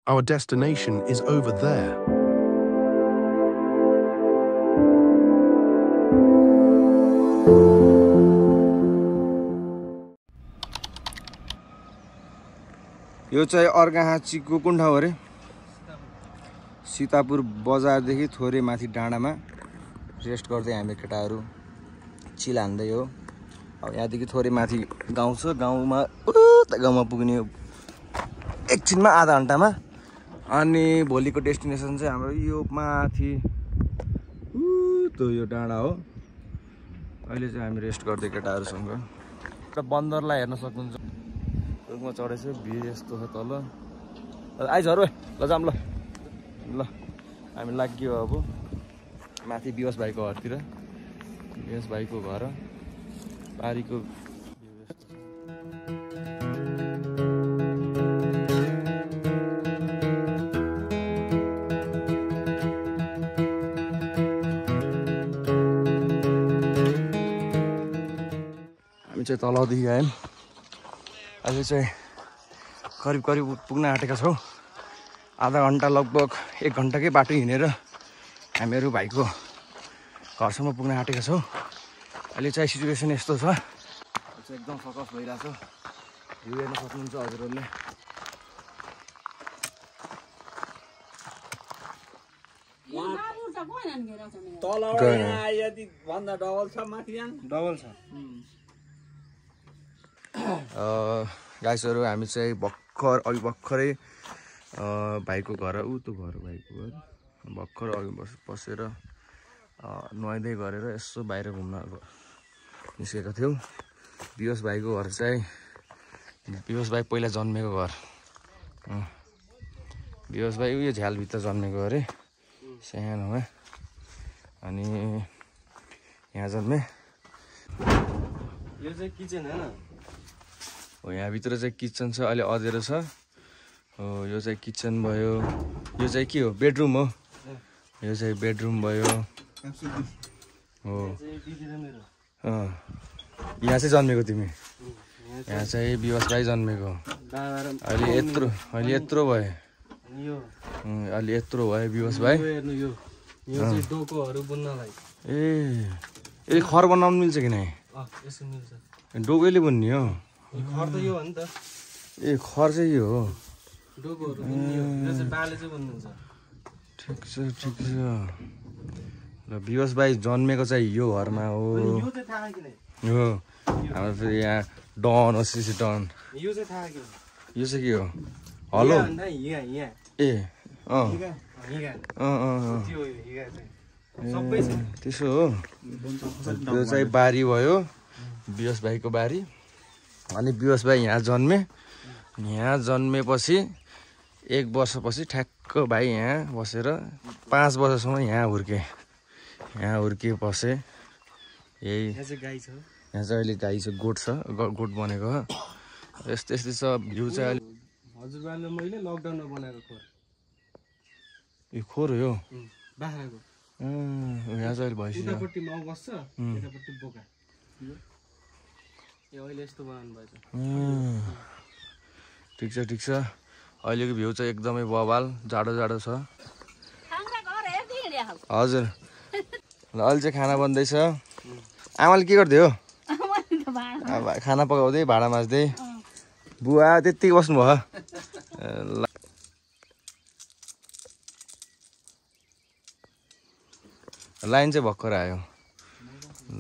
Our destination is over there. यो चाहिँ अर्घाहाँचीको कुन ठाउँ अरे सीतापुर बजारदेखि थोरै माथि डाँडामा रेस्ट गर्दै हामी केटाहरू चिल हान्दै हो। अब यहाँदेखि थोरै माथि गाउँ छ, गाउँमा गाउँमा पुग्ने एकछिनमा आधा घन्टामा। अनि भोलिको डेस्टिनेसन चाहिँ हाम्रो यो माथि यो डाँडा हो। अहिले चाहिँ हामी रेस्ट गर्दै केटाहरूसँग बन्दरलाई हेर्न सक्नुहुन्छ। रुखमा चढेछ, भ्यू यस्तो छ तल। आइज ल जाऊँ ल हामी लाग्यो अब माथि विवश भाइको घरतिर। विवश भाइको घर पारीको हामी चाहिँ तलदेखि आयौँ। अहिले चाहिँ करिब पुग्न आँटेका छौँ। आधा घन्टा लगभग 1 घन्टाकै बाटो हिँडेर हामीहरू भाइको घरसम्म पुग्न आँटेका छौँ। अहिले चाहिँ सिचुएसन यस्तो छ, एकदम फोकस भइरहेछ। भ्यू हेर्न सक्नुहुन्छ हजुरहरूले। डबल छ गाइसहरू। हामी चाहिँ भर्खरै भाइको घर भाइको घर भर्खर अघि बसेर नुहाइदै गरेर यसो बाहिर घुम्न निस्केका थियौँ। विवश भाइको घर चाहिँ विवश भाइ पहिला जन्मेको घर। विवश भाइ उयो झ्यालभित्र जन्मेको अरे सानोमा। अनि यहाँ जन्मे। यो चाहिँ किचन हो, यहाँभित्र चाहिँ किचन छ, अहिले अँधेरो छ। हो यो चाहिँ किचन भयो। यो चाहिँ के हो, बेडरुम हो। यो चाहिँ बेडरुम भयो। हो यहाँ चाहिँ जन्मेको तिमी। यहाँ चाहिँ विवश भाइ जन्मेको। अहिले यत्रो भयो। अहिले यत्रो भयो विवश भाइ। ए खर बनाउनु मिल्छ कि नै? डोकोले बुन्ने हो। खर त यो हो नि त। ए खर चाहिँ यो हो। ठिक छ ल। विवश भाइ जन्मेको चाहिँ यो घरमा हो। हो हाम्रो फेरि यहाँ डन हो, सिसी डन। यो चाहिँ के हो? हेलो ए त्यसो हो। यो चाहिँ बारी भयो, विवश भाइको बारी। अनि विवश भाइ यहाँ जन्मे। यहाँ जन्मेपछि 1 वर्षपछि ठ्याक्क भाइ यहाँ बसेर 5 वर्षसम्म यहाँ हुर्के बसे। यही यहाँ चाहिँ अहिले गाई छ, गोठ छ, गोठ बनेको हो। यस्तै छ भ्यू चाहिँ अहिले। हजुरबाले मैले लकडाउनमा बनाएको खोर। यो खोर हो यो बाख्राको। यहाँ चाहिँ अहिले भइसक्यो। उतापट्टि माउ बस्छ, यतापट्टि बोका। यो अहिले यस्तो बनाउनु भएछ। ठिक छ। अहिलेको भ्यू चाहिँ एकदमै बवाल। जाडो छ। हजुर ल अहिले चाहिँ खाना बन्दैछ। आमाले के गर्दै हो? खाना पकाउँदै, भाँडा माझ्दै। बुवा त्यत्तिकै बस्नु भयो। लाइन चाहिँ भर्खर आयो।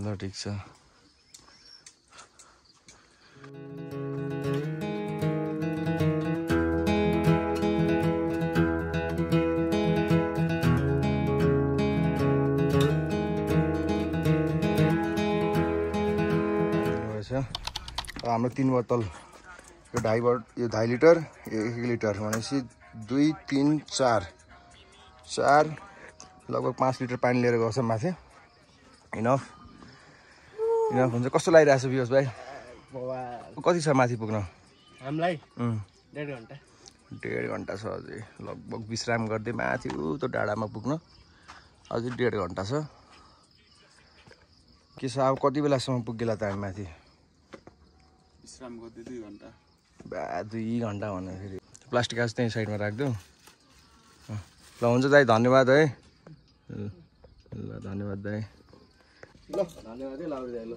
ल ठिक छ। हाम्रो 3 बोतल, यो 2.5 लिटर, यो 1 लिटर भनेपछि 2, 3, 4 लगभग 5 लिटर पानी लिएर गएको छ माथि। इनफ हुन्छ। कस्तो लागिरहेछ विवश भाइ? कति छ माथि पुग्न हामीलाई? 1.5 घन्टा छ अझै। लगभग विश्राम गर्दै माथि त्यो डाँडामा पुग्न अझै 1.5 घन्टा छ। के छ अब कति बेलासम्म पुग्ला त हामी माथि? विश्राम गर्दै 2 घन्टा। 2 घन्टा भन्दाखेरि प्लास्टिक कागज त्यही साइडमा राखिदेऊ ल हुन्छ दाइ धन्यवाद है ल धन्यवाद दाइ ल धन्यवाद है लाउरी दाइ ल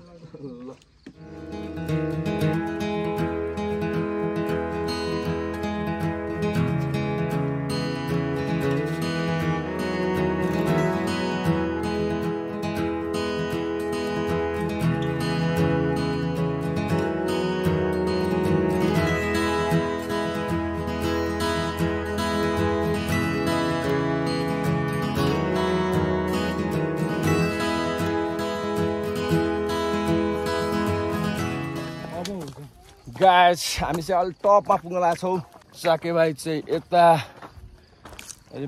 गाइस हामी चाहिँ अलि टपमा पुग्न लाग्छौँ साके भाइ चाहिँ यता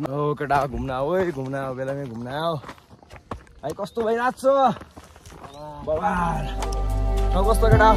हो केटा घुम्न आऊ है घुम्न आऊ बेलामै घुम्न आऊ भाइ कस्तो भइरहेको छ बबाल कस्तो केटा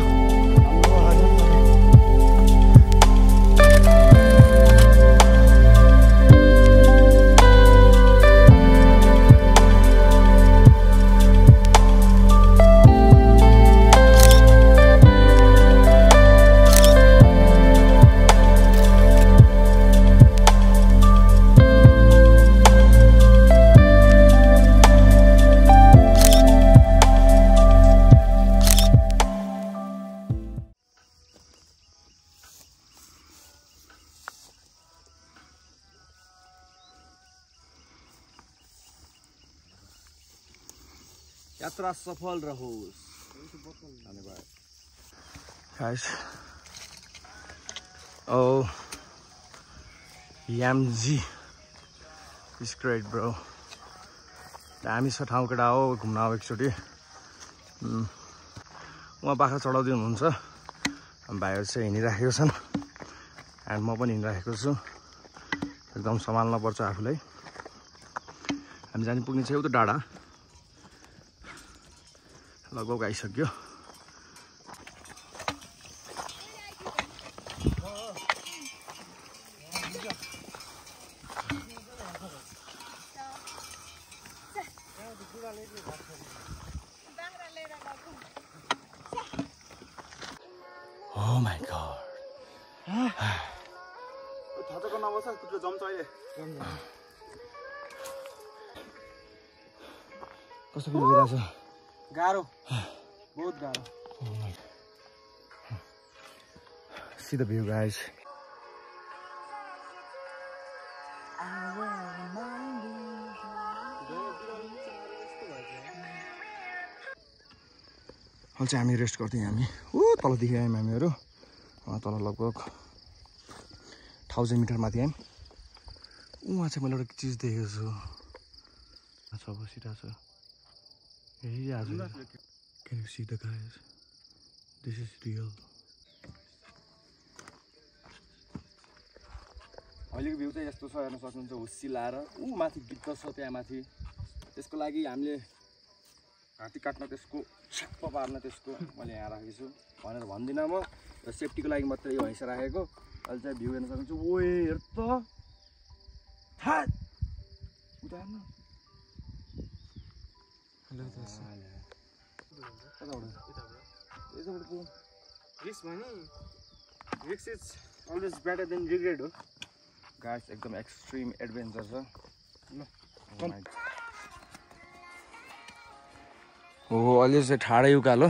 यात्रा सफल रहोस् धन्यवाद guys oh Yamji is great bro दामी छ ठाउँ केटा हो घुम्न आऊ एकचोटि उहाँ बाख्रा चढाउँदै हुनुहुन्छ भाइहरू चाहिँ हिँडिराखेको छन् एन्ड म पनि हिँडिराखेको छु एकदम सम्हाल्न पर्छ आफूलाई हामी जाने पुग्ने चाहिँ उता डाँडा लगभग आइसक्यो Oh my god. थाहा नबस कुट्रो जम्छ अहिले कस्तो फिल भइरहेछ गाह्रो बहुत गाह्रो See the view guys अहिले चाहिँ हामी रेस्ट गर्थ्यौँ हामी तलदेखि आयौँ हामीहरू तल लगभग 1000 मिटर माथि आयौँ उहाँ चाहिँ मैले एउटा चिज देखेको छु बसिरहेको छ यही आज Can you see the guys? This is real. अहिलेको भ्यू चाहिँ यस्तो छ हेर्न सक्नुहुन्छ हुस्सी लाएर माथि गिद्ध छ त्यहाँ माथि त्यसको लागि हामीले हात्ती काट्न त्यसको छ्याप्प पार्न त्यसको मैले यहाँ राखेको छु भनेर भन्दिनँ म र सेफ्टीको लागि मात्रै यो हैसा राखेको अहिले चाहिँ भ्यू हेर्न सक्नुहुन्छ ओए हेर त थात उता हेर्न Risk is always better than regret. Guys, एकदम extreme adventure छ हो अहिले चाहिँ ठाडै उकालो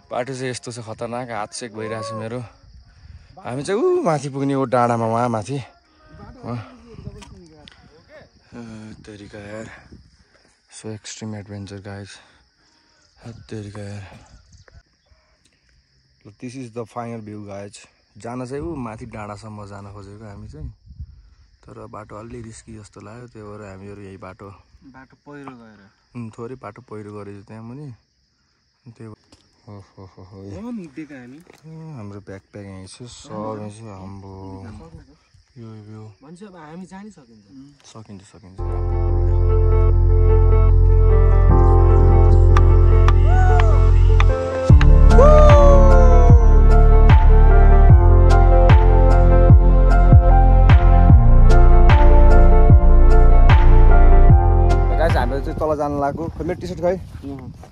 बाटो चाहिँ यस्तो छ खतरनाक हात सेक भइरहेछ मेरो हामी चाहिँ माथि पुग्ने हो डाँडामा वहाँ माथि तरिका यार सो एक्सट्रिम एडभेन्चर गाइज तरिका यार this is the final view guys जान चाहिँ माथि डाँडासम्म जान खोजेको हामी चाहिँ तर बाटो अलि रिस्की जस्तो लाग्यो त्यही भएर हामीहरू यही बाटो पहिरो गएर थोरै बाटो पहिरो गरेछ त्यहाँ मुनि त्यही हाम्रो ब्याकप्याक यहीँ छ सब यहीँ छ हाम्रो यो भ्यू भन्छ अब हामी जानि सकिन्छ लान लाग्यो खै मेरो टी सर्ट खै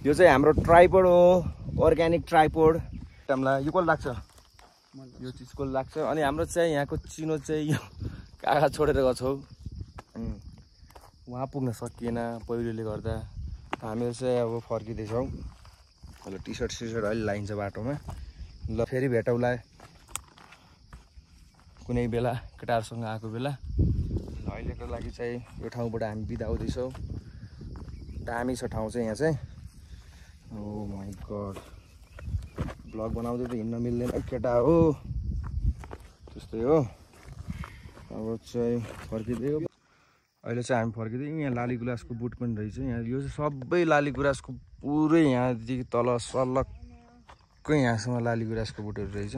यो चाहिँ हाम्रो ट्राइपोड हो अर्ग्यानिक ट्राइपोड टाइमलाई यो कसले लाग्छ यो चिज कसले लाग्छ अनि हाम्रो चाहिँ यहाँको चिनो चाहिँ यो कागा छोडेर गएको छौ उहाँ पुग्न सकिएन पहिरोले गर्दा हामीहरू चाहिँ अब फर्किँदैछौँ अहिले टी सर्ट अहिले लाइन्छ बाटोमा ल फेरि भेटौँला कुनै बेला केटाहरूसँग आएको बेला अहिलेको लागि चाहिँ यो ठाउँबाट हामी बिदा हुँदैछौँ दामी छ ठाउँ चाहिँ यहाँ चाहिँ ओ माइ गड ब्लग बनाउँदै त हिँड्न मिल्दैन केटा हो त्यस्तै हो अब चाहिँ फर्किँदै हो अहिले चाहिँ हामी फर्किँदै यहाँ लाली गुराँसको बुट पनि रहेछ यहाँ यो चाहिँ सबै लाली गुराँसको पुरै यहाँदेखि तल सल्लक्कै यहाँसम्म लाली गुराँसको बुटहरू रहेछ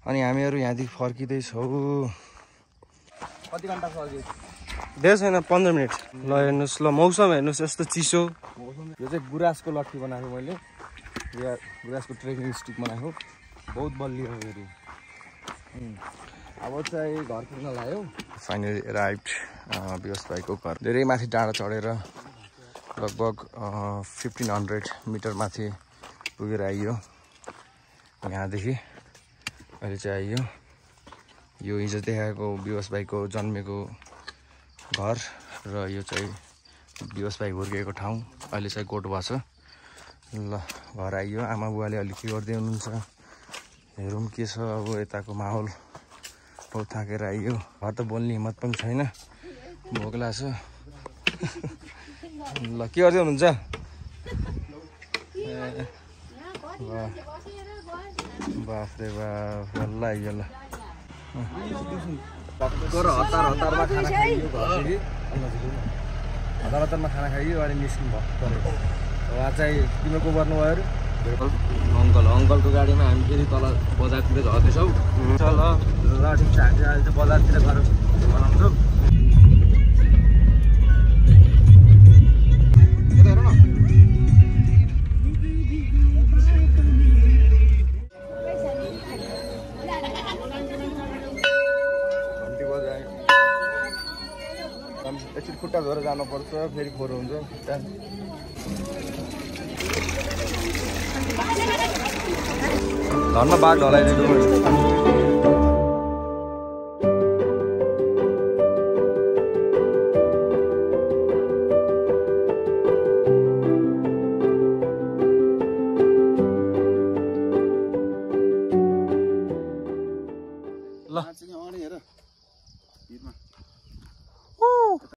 अनि हामीहरू यहाँदेखि फर्किँदैछौँ कति घन्टा फर्कियो धेरै छैन 15 मिनट ल हेर्नुहोस् ल मौसम हेर्नुहोस् यस्तो चिसो यो चाहिँ गुराँसको लट्ठी बनाएको मैले गुराँसको ट्रेकिङ स्टिक बनाएको बहुत बलियो फेरि अब चाहिँ घर पुग्न लाग्यो फाइनली राइट विकास भाइको घर धेरै माथि डाँडा चढेर लगभग 1500 मिटर माथि पुगेर आइयो यहाँदेखि अहिले चाहिँ आइयो यो हिजो देखाएको विकास भाइको जन्मेको घर र यो चाहिँ विकास भाइ हुर्किएको ठाउँ अहिले चाहिँ गोठ भएको छ ल घर आइयो आमा बुवाले अलिक के गर्दै हुनुहुन्छ हेरौँ के छ अब यताको माहौल बहुत थाकेर आइयो घर त बोल्ने हिम्मत पनि छैन भोक लाग्छ ल के गर्दै हुनुहुन्छ बाफ रे बाफ ल आइयो ल हतारमा खाना खाइयो घरदेखि हतारमा खाना खाइयो अनि निस्किनु भएको उहाँ चाहिँ किन को गर्नुभयो अरे अङ्कलको गाडीमा हामी फेरि तल बजारतिर झर्दैछौँ चल ल ठिक छ हामी अहिले चाहिँ बजारतिर गएर बनाउँछौँ एकछिन खुट्टा धोएर जानुपर्छ फेरि फोहोर हुन्छ खुट्टा घरमा बाघ ढलाइदिनु